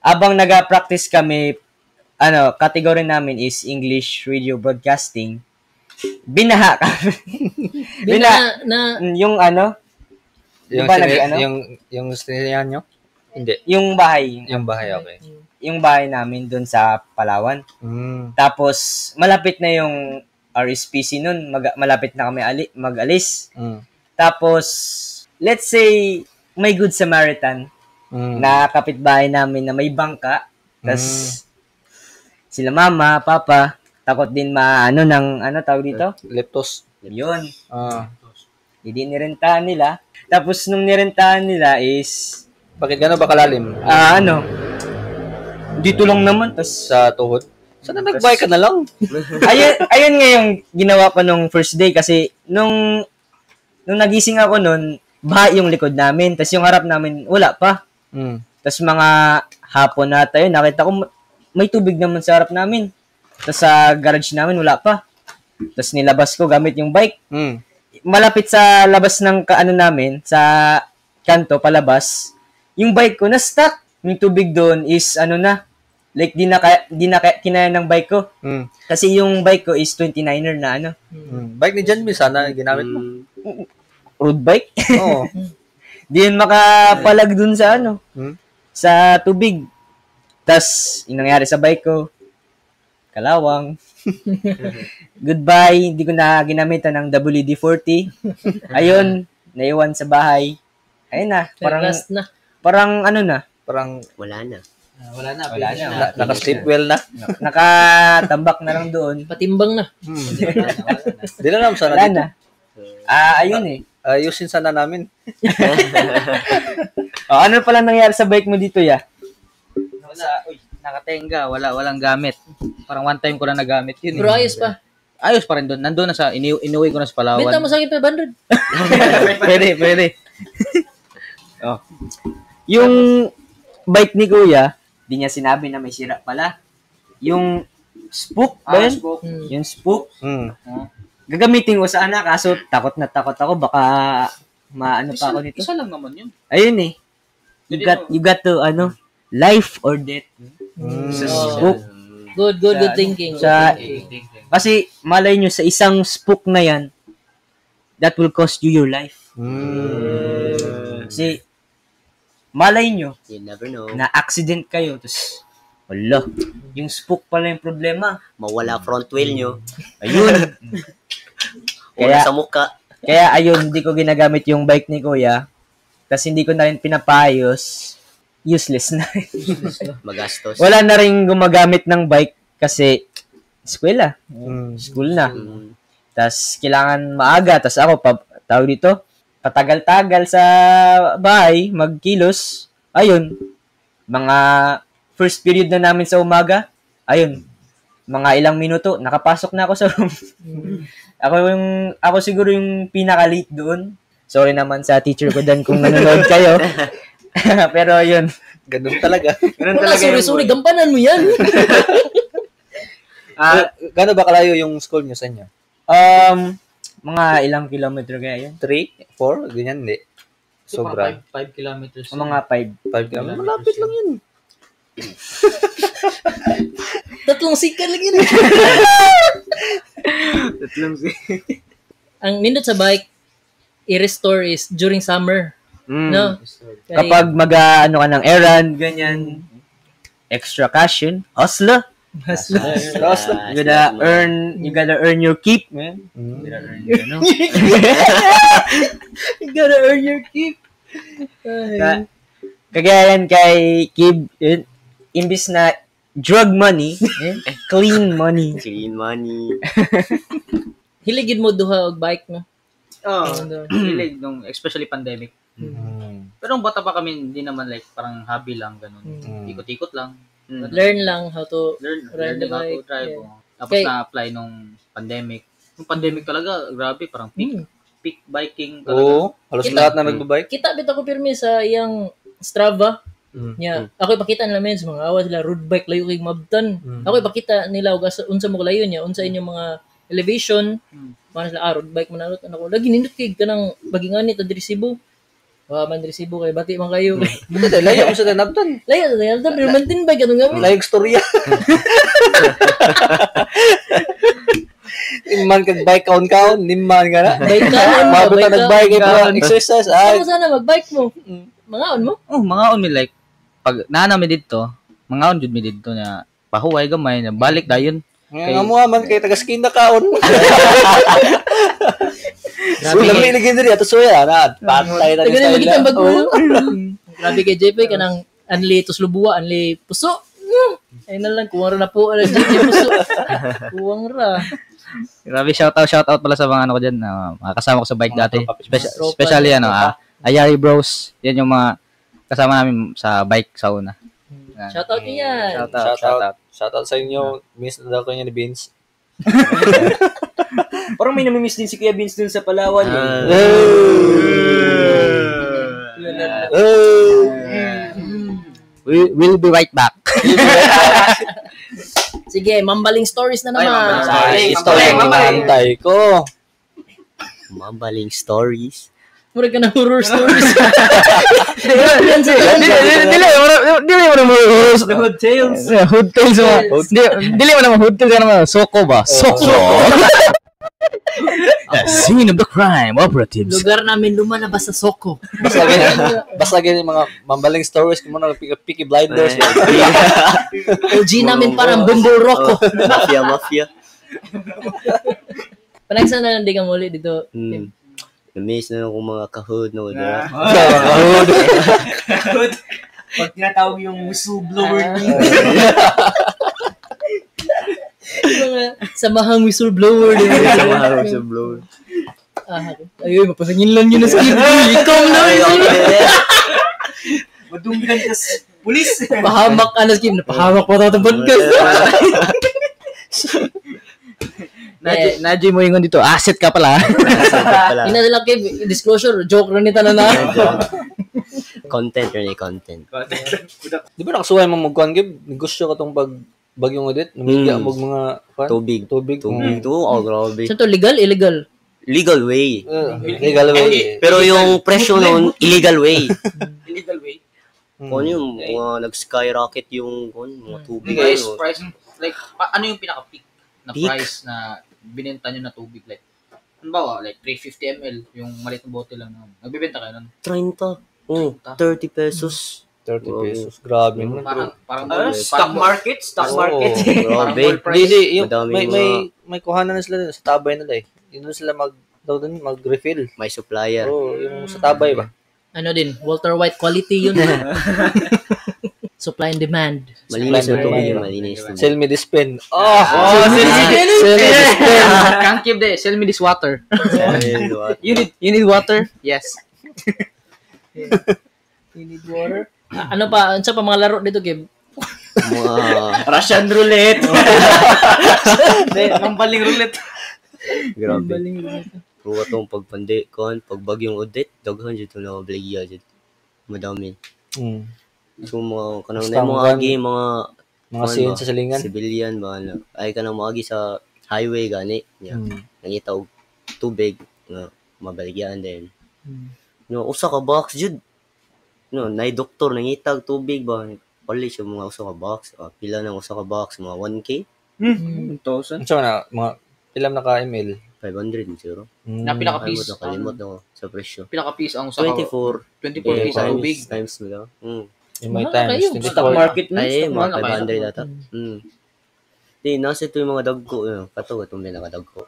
abang naga-practice kami, category namin is English Radio Broadcasting. Binaha kami. Binaha. Yung ano? Yung, diba, yung sinihan nyo? Hindi. Yung bahay. Yung bahay, okay. Yung bahay namin dun sa Palawan. Tapos, malapit na yung RSPC nun. Malapit na kami mag-alis. Tapos, let's say, may Good Samaritan na kapitbahay namin na may bangka. Tapos, sila mama, papa, takot din maano ng, tawag dito? Leptos. Yun. Hindi nirentahan nila. Tapos, nung nirentahan nila is... Bakit gano'n ba kalalim? Dito lang naman. Tas, sa tuhod? Sana nag-bike ka na lang. Ayun nga yung ginawa ko nung first day kasi nung nagising ako nun, baha yung likod namin. Tas yung harap namin, wala pa. Tas mga hapon na tayo, nakita ko may tubig naman sa harap namin. Tas sa garage namin, wala pa. Tas nilabas ko gamit yung bike. Malapit sa labas ng namin, sa kanto, palabas, yung bike ko na-stuck. Yung tubig doon is like di na kinaya ng bike ko. Kasi yung bike ko is 29er na Bike ni John B, sana ginamit mo. Road bike? Oo. Di yun makapalag dun sa sa tubig. Tas, yung nangyari sa bike ko, kalawang. Goodbye, hindi ko na ginamitan ng WD-40. Ayun, naiwan sa bahay. Ayun na, parang last na. Parang na? Parang wala na. Wala na. Wala na. Naka-sleep well na. Nakatambak na lang doon. Patimbang na. Di na lang sana wala dito. Na. Ayun eh. Ayusin sana namin. Oh, ano pala nangyari sa bike mo dito, ya? Wala, uy, nakatenga, walang gamit. Parang one time ko na nagamit yun. Pero ayos pa. Ayos pa rin doon. Nandun na sa, inuwi ko na sa Palawan. Benta mo sa akin 500. Pwede. Oh. Yung bike ni Kuya, di niya sinabi na may sira pala. Yung spook ba yun? Spook. Yung spook. Mm. Gagamitin ko sana, kaso takot na takot ako. Baka maano pa ako nito. Isa lang naman yun. Ayun eh. You got to, ano, life or death. Sa spook. Good thinking. Kasi malay nyo, sa isang spook na yan, that will cost you your life. Kasi, malay nyo, You never know. na accident kayo, tapos, wala, yung spook pala yung problema. Mawala front wheel nyo. Ayun. Wala sa mukha. Kaya ayun, hindi ko ginagamit yung bike ni Kuya. Tapos hindi ko na rin pinapayos. Useless na. Magastos. Wala na rin gumagamit ng bike kasi eskwela. School na. Tapos kailangan maaga. Tapos ako, tawag dito, patagal-tagal sa bahay, magkilos. Ayun, mga first period na namin sa umaga, ayun, mga ilang minuto, nakapasok na ako sa room. Ako siguro yung pinaka-late doon. Sorry naman sa teacher ko dan kung nanonood kayo. Pero yun. Ganun talaga. Ganun Wala, talaga. sorry, gampanan mo yan. Gano'n ba kalayo yung school nyo sa inyo? Mga ilang kilometro kaya yun? 3? 4? Ganyan, hindi. Sobra. 5 kilometers. Mga 5. 5 kilometers. Malapit lang yun. 3 sikan lang yun. 3 sikan. Ang nindot sa bike, i-restore is during summer. No? Kay, Kapag mag-ano ka ng errand, ganyan, extra cash yun. Hustler. Hustler. You gotta earn your keep, man. You gotta earn your, ano. You gotta earn your keep. Kagaya yan kay Kib, yun, imbis na drug money, clean money. Clean money. Hiligid mo duha og bike, no? Oo. Hilig nung, especially pandemic. Pero nung bata pa kami, hindi naman like parang hobby lang, ganun. Ikot-ikot lang. Learn lang how to Learn ride the how to bike. drive. Yeah. Oh. Tapos Kay, na-apply nung pandemic. Nung pandemic talaga, grabe, parang peak biking talaga. Oo, halos kita, lahat na nagbabike. Kita bitaw ko pirmi sa iyang Strava. Nya, ako ipakita nila men sa mga awa sila road bike layo kay mabtan. Ako ipakita nila og unsa mo kalayo niya, unsa inyong mga elevation. Paano sila road bike man ano ko. Lagi nindot kay kanang bagingani ta diri Cebu. Wa man diri Cebu kay bati man kayo. Buta layo mo sa Nabtan. Layo sa Nabtan pero mountain bike atong gamit. Layo storya. Imman kag bike kaon-kaon, nimman ka na. Bike kaon, Mabot na nagbike kay exercise. Ay. Ano sana magbike mo? Mangaon mo? Oh, mangaon mi like pag naa mi didto, mangaon jud mi didto na pahuway gamay na balik dayon. Kay nga mo man kay taga skin na kaon. Grabe lami lagi diri ato soya na patay na ni magitang bag mo. Grabe kay JP kanang anli tuslubuwa, anli puso. Ay na lang kuwang ra na po ala JP puso. Kuwang ra. Grabe shout out pala sa mga ano ko diyan, mga kasama ko sa bike dati. Especially ano, Ayari Bros. Yan yung mga kasama namin sa bike sa una. Shout out niyan. Shout out sa inyo. Miss na daw ko niya ni Vince. Parang may namimiss din si Kuya Vince dun sa Palawan. We'll be right back. Sige, mambaling stories na naman. Ay, story mamantay ko. Mambaling stories. Murag ka na horror stories. Dili mo naman Hood Tales. Hood Tales mo. Dili mo naman Hood Tales ka naman. Soko ba? Soko. The scene of the crime, operatives. Lugar namin lumalabas sa Soko. Basta ganyan mga mambaling stories kung mga Peaky Blinders. OG namin parang Bumbo Rocco. Mafia. Panagsa na lang di ka muli dito. Na-miss na akong mga kahood no. Kahood. Pag tinatawag yung whistleblower team. Mga samahang whistleblower. Samahang whistleblower. Ah, ayun, mapasanginlan yun na sa Ikaw na. Madunggan ka sa pulis. Pahamak ka na, Kim. Napahamak pa ito podcast. Nadji mo ingon dito, asset ka pala. Pala. Ina sila, Kim. Disclosure, joke rin nita na na. Content rin eh, content. Di ba nakasuway mo magkuhan, Gib? Negosyo ka tong pag bagyong audit? Namigya mo mga kuwan? Tubig. Tubig. Tubig to. Oh, grabe. So, to legal, illegal? Legal way. Legal way. Pero yung presyo nun, illegal way. Illegal way. Kung ano yung mga nag-skyrocket yung kung, mga tubig. Price, ano. price, like, ano yung pinaka-peak na Peak? price na binenta nyo na tubig? Like, halimbawa, like 350 ml, yung maliit na bote lang nun. Nagbibenta kayo nun? 30. Oh, 30 pesos. 30 pesos. Grabe naman. Parang, Stock market, stock market. parang Grabe. mall Hindi, price. hindi. Yung, Madami may kuhanan na sila dun sa tabay nila eh. Yun doon sila mag-refill. May supplier. Oo, yung sa tabay ba? Ano din, Walter White quality yun. Supply and demand. Malinis na Supply tubig. and Malinis tubig. Sell me this pen. Oh! Oh, sell me Sell me this pen. Can't keep the, sell me this water. You need water? Yes. You need water? Ano pa, ano pa mga laro dito, Kim? Mga Russian roulette. Mambaling roulette. grabe. Pero atong pagpandi kon pag bagyong Odette, daghan jud to na obligya jud. Madami. So mga kanang Basta na mga ang agi mga Mga kuan siyon ba, sa silingan. Civilian ba ano. Ay kanang mga agi sa highway gani. Yeah. Nangita og tubig nga mabaligyaan din. No, usa ka box jud. No, nay doktor nangita og tubig ba. Pali siya mga usa ka box. Ah, pila nang usa ka box mga 1K, 1,000. Ano na, mga ilam na ka-email. 500 siguro. Na Ay, pinaka-piece. mo nakalimot na ako sa presyo. Pinaka-piece ang usa 24. 24 piece ang tubig. Times mo daw. Mm. Yung may Mahal times. kayo. 24. Stock market na. Ay, stock mga mahal na kayo. 500 ata. Mm. Di, nasa ito yung mga dagko. Yun. Kato, itong pinakadagko.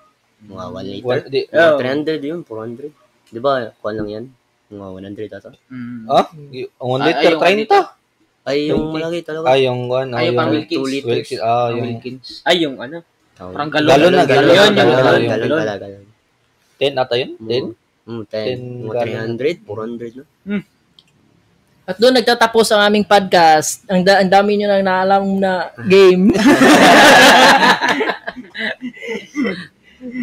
Mga 1 liter. Well, di, Mga 300 yun, 400. Di ba, kuha lang yan? Mga 100 ata. Mm. ah? Ang 1 Ay, liter, ay, yung 30. Ay, yung 20. malaki talaga. Ay, yung ano, Ay, yung parang yung Wilkins. 2 liters. Wilkins. Ah, yung Wilkins. Ay, yung ano. Tawag. Parang galon. Galon na, Galon, galon. galon, Galon, galon, yung galon galon. pala, galon. 10 ata yun? 10? Mm, 10. 10 Mga galon. 300, 400, no? At doon nagtatapos ang aming podcast. Ang dami nyo nang naalam na game.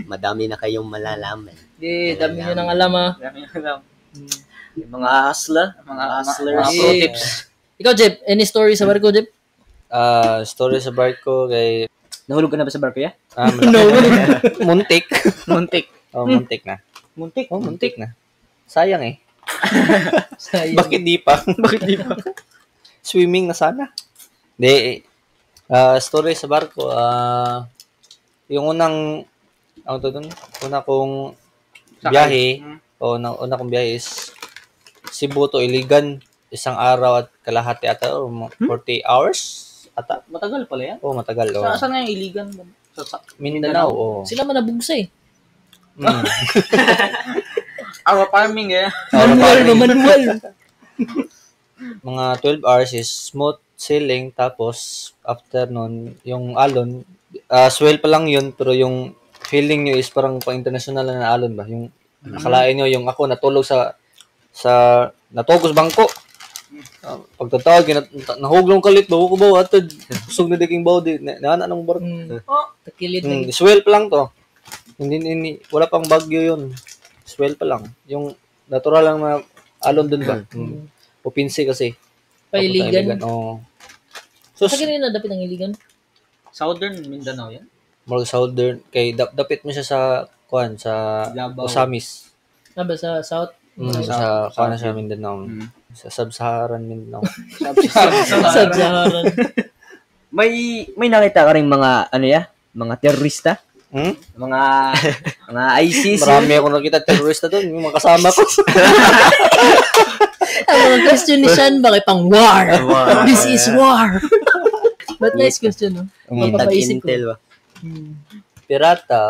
Madami na kayong malalaman. Di, dami nyo nang alam ah. Dami yung alam. Yung mga hustler. Mga hustlers. Mga pro tips. Ikaw, Jeb, any story sa barko, Jeb? Ah, story sa barko kay Nahulog ka na ba sa barko ya? ah, no. Muntik. Muntik. Oh, muntik na. Muntik. Oh, muntik na. Sayang eh. Sayang. Bakit di pa? Bakit di pa? Swimming na sana. Di, story sa barko, yung unang, ano to dun? Una kong biyahe, o una kong biyahe is Cebu to Iligan, isang araw at kalahati ata, or 40 hours ata. Matagal pala yan. Oh, matagal. Oh. Saan nga yung Iligan? Sa Mindanao, oh. Sila man nabugsa eh. Mm. Our farming eh. Manual ba, manual. Mga 12 hours is smooth sailing, tapos after nun, yung alon, swell pa lang yun, pero yung feeling nyo is parang pang-international na alon ba? Yung akalain nyo, yung ako natulog sa natugos bangko. Pagtatawag, nahuglong kalit, bawo ko bawo, atod, kusog na diking bawo, di, na, na, ng barko. Takilid na. Swell pa lang to. Hindi, wala pang bagyo yun. Swell pa lang. Yung natural lang na alon dun ba? Pupinsi kasi. Pailigan. Oo. So, Sa ganun na dapit ang Iligan? Southern Mindanao yan? More southern kay dapit mo siya sa kuan sa Davao. Osamis. Ah, ba, sa South? Sa kuan na sa Mindanao. Sa Sub-Saharan Mindanao. Sub-Saharan. May nakita ka rin mga ano ya? Mga terorista? Hmm? Mga mga ISIS. Marami akong nakita terorista doon, yung mga kasama ko. Ang mga question ni Sean ba kay pang war? This is war. But nice question, no? Mapapaisip ko. Intel ba? Pirata,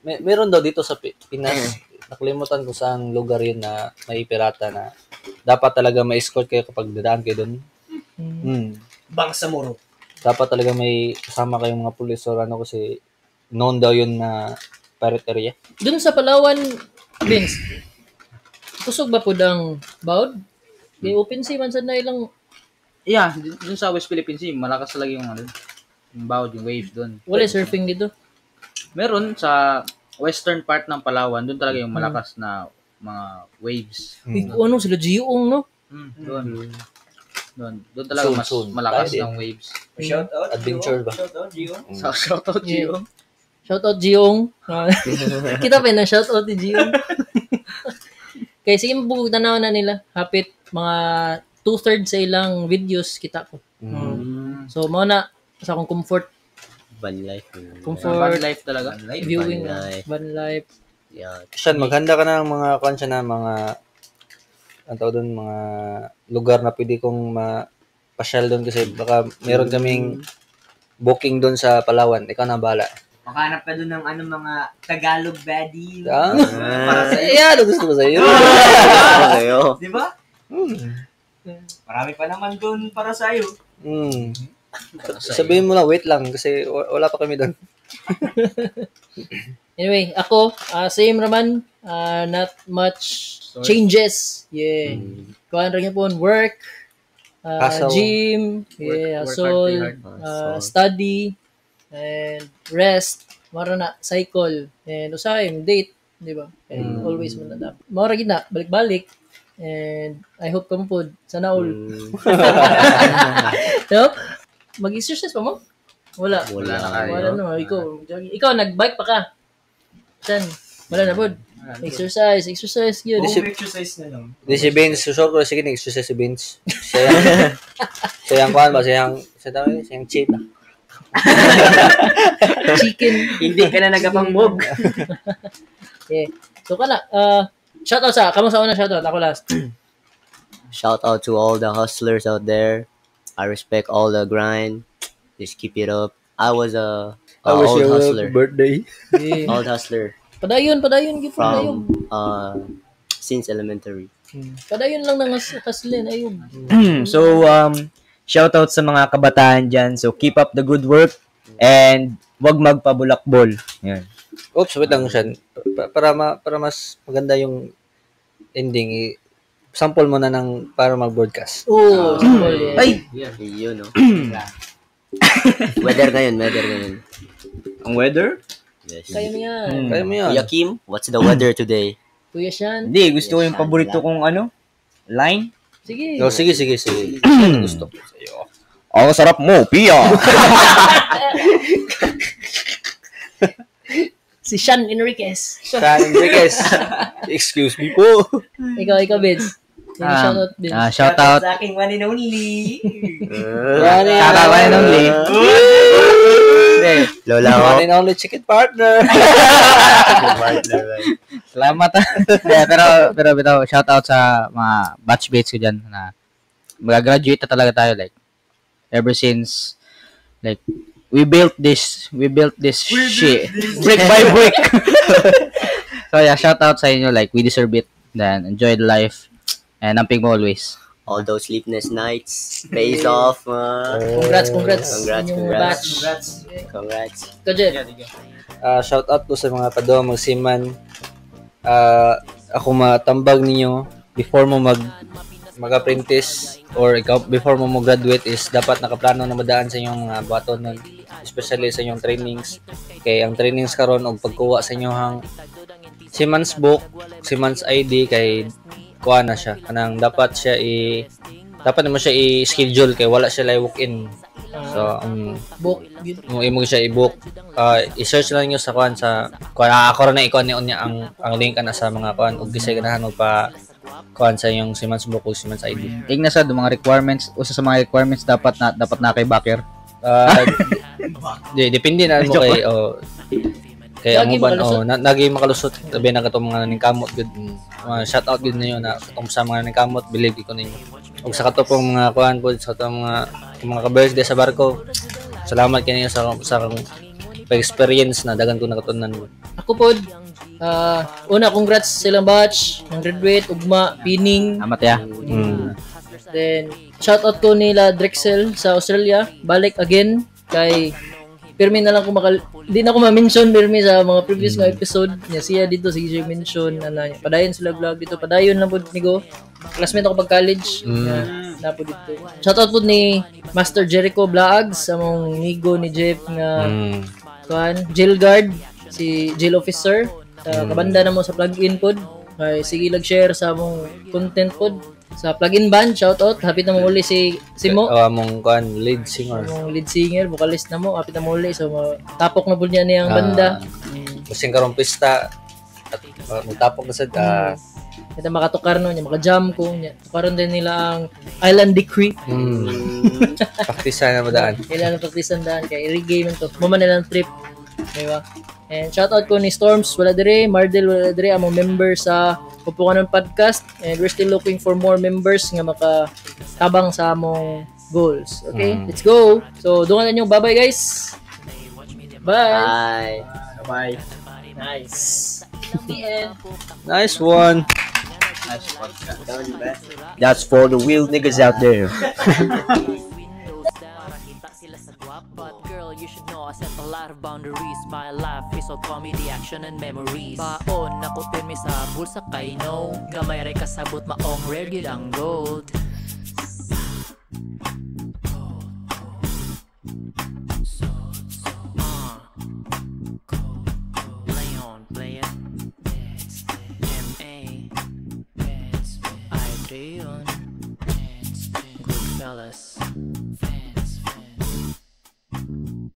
meron daw dito sa Pinas. Nakalimutan ko saan lugar yun na may pirata na dapat talaga may escort kayo kapag dadaan kayo doon. Bangsamoro. Dapat talaga may kasama kayong mga pulis or ano kasi known daw yun na pirate area. Doon sa Palawan, Vince, kusog ba pud ang bawd? Kay open sea man sad na ilang Yeah, dun sa West Philippine Sea, malakas talaga yung ano, yung bawd, yung waves dun. Wala surfing dito. Meron sa western part ng Palawan, dun talaga yung malakas na mga waves. Uy, ano sila Gioong, no? Doon. Doon talaga Soon, mas soon. malakas Tayo din. ng waves. Shout out. Adventure ba? Shout out, Gio. So, shout out Yeah. Gio. Shout out Gioong. Kita pa yun, shout out ni Gioong. Kay sige mabugog tanaw na nila. Hapit mga 2/3 sa ilang videos kita ko. So mao na sa akong comfort Van life. Yun. comfort Van life talaga. viewing Van life. van life. Yeah. Sean, maghanda ka na ng mga kwan siya na mga ang tawag doon, mga lugar na pwede kong mapasyal doon kasi baka meron kaming booking doon sa Palawan. Ikaw na ang bahala. Makahanap ka dun ng ano, mga Tagalog baddie. Ah? Para sa'yo. Yeah, ano gusto ko sa'yo. Sa'yo. Di ba? Marami pa naman dun para sa'yo. Sabihin mo lang, wait lang kasi wala pa kami doon. Anyway, ako, same raman, not much changes. Yeah. Kuan ra gyapon work, Hustle. gym, yeah, Work hard, hustle, play hard. study, and rest. Mara na cycle and usahay date, di ba? And always man na. Mara gid na balik-balik. And I hope kamo pod sana all. No? Mag-exercise pa mo? Wala. Wala. Wala na. Ikaw, ikaw nag-bike pa ka. San? Wala na pod. Exercise, exercise yun. Home exercise na lang. Di si Vince, susur ko sige nag-exercise si Vince. Sayang kuan ba sayang sa tawag sayang cheat. Chicken. Hindi ka na nagapangmog. Yeah. So kana, shout out sa kamo sa una shout out ako last. Shout out to all the hustlers out there. I respect all the grind. Just keep it up. I was a old hustler. birthday. Yeah. Old hustler Padayon, padayon gyud padayon. from since elementary. Padayon lang nang hustlin ayun. So, shout out sa mga kabataan dyan. So, keep up the good work and wag magpabulakbol. Yan. Oops, wait lang siya. Para mas maganda yung ending, sample mo na ng para mag-broadcast. Oh, sample, yeah. Ay! Yun, no? Weather ngayon, weather ngayon. Ang weather? Yes. Kaya mo yan. Kaya mo yan. Kuya Kim, what's the weather today? Kuya Shan. Hindi, gusto ko yung paborito kong ano, line. Sige. Oh, sige, sige, sige. Gusto ko sa'yo. Ang sarap mo, Pia! Si Shan Enriquez. Shan Enriquez. Excuse me po. Ikaw, ikaw, Vince. Sige, shout out, Vince. Shout out. Sa aking one and only. One Shout out one and only. Hindi. Lola ko. One and only chicken partner. Salamat. Ah. Hindi, pero bitaw, shout out sa mga batchmates ko dyan na magagraduate na talaga tayo like ever since like we built this shit brick by brick. So yeah, shout out sa inyo, like we deserve it. Then enjoy the life and amping mo always. All those sleepless nights pays off. Congrats, congrats. Congrats, Inyong congrats. batch. Congrats. Congrats. Ikaw, Jen. Shout out po sa mga padong magsiman. Ako matambag ninyo before mo mag-apprentice or ikaw before mo mo-graduate is dapat nakaplano na madaan sa inyong mga buhaton nun, especially sa inyong trainings. Kay ang trainings karon og pagkuha sa inyong seaman's book, seaman's ID kay kuha na siya. Kanang dapat siya dapat nimo siya i-schedule kay wala siya like walk-in. So, Book. Yun. mo imo siya i-book, i-search lang niyo sa kuan ako ra na ikuan niya ang link ana sa mga kuan ug kisay ganahan mo pa kuan sa inyong Siemens book o Siemens ID. Tingnan sa mga requirements, usa sa mga requirements dapat na kay backer. Depende na mo kay oh, kay ang Lagi uban makalusot. oh na, lagi makalusot labi na katong mga ningkamot gud. Mga shout out gud ninyo na katong sa mga ningkamot believe ko ninyo. Ug sa kato pong mga kuan pod sa katong mga ka-birthday sa barko. Salamat kay ninyo sa pag-experience na dagan ko nakatunan. Ako pod, una, congrats sa ilang batch, ng graduate, ugma, pining. Amat ya. Then, shout out ko nila Drexel sa Australia. Balik again kay Pirmi na lang ko makal di na ko ma-mention pirmi sa mga previous nga episode niya siya dito sige siya mention ana padayon sila vlog dito padayon lang pud ni go. Classmate ako pag college na po dito. Shoutout pud ni Master Jericho Blaags among migo ni Jeff nga kuan jail guard si jail officer sa kabanda na mo sa plug-in pod kay sige lag share sa among content pod sa plug-in band. Shoutout, hapit na mo uli si Simo. Oh, among kuan lead singer. Among lead singer, vocalist na mo, hapit na mo uli, so tapok na pud niya niyang banda. Kasing karong pista at magtapok na sad Kita makatukar no niya, maka-jam ko niya. Tukaron din nila ang Island Decree. Praktisa na madaan. Kailangan praktisan daan kay reggae man to. Mo man nilang trip. Di ba? And shoutout ko ni Storms, wala dire, Mardel wala dire, among member sa Pupukanon Podcast, and we're still looking for more members nga makatabang sa among goals. Okay? Let's go. So, dungan na nyo. Bye-bye, guys. Bye. Bye. Bye. Nice. The end. Nice one. Nice podcast. That's for the real niggas out there. But girl, you should know I set a lot of boundaries. My life is all comedy, action, and memories. Baon ako pirmi sa bulsa kay no. Gamay ray kasabot maong rare gyud ang gold. Leon, play it. M-A I Trion. Goodfellas.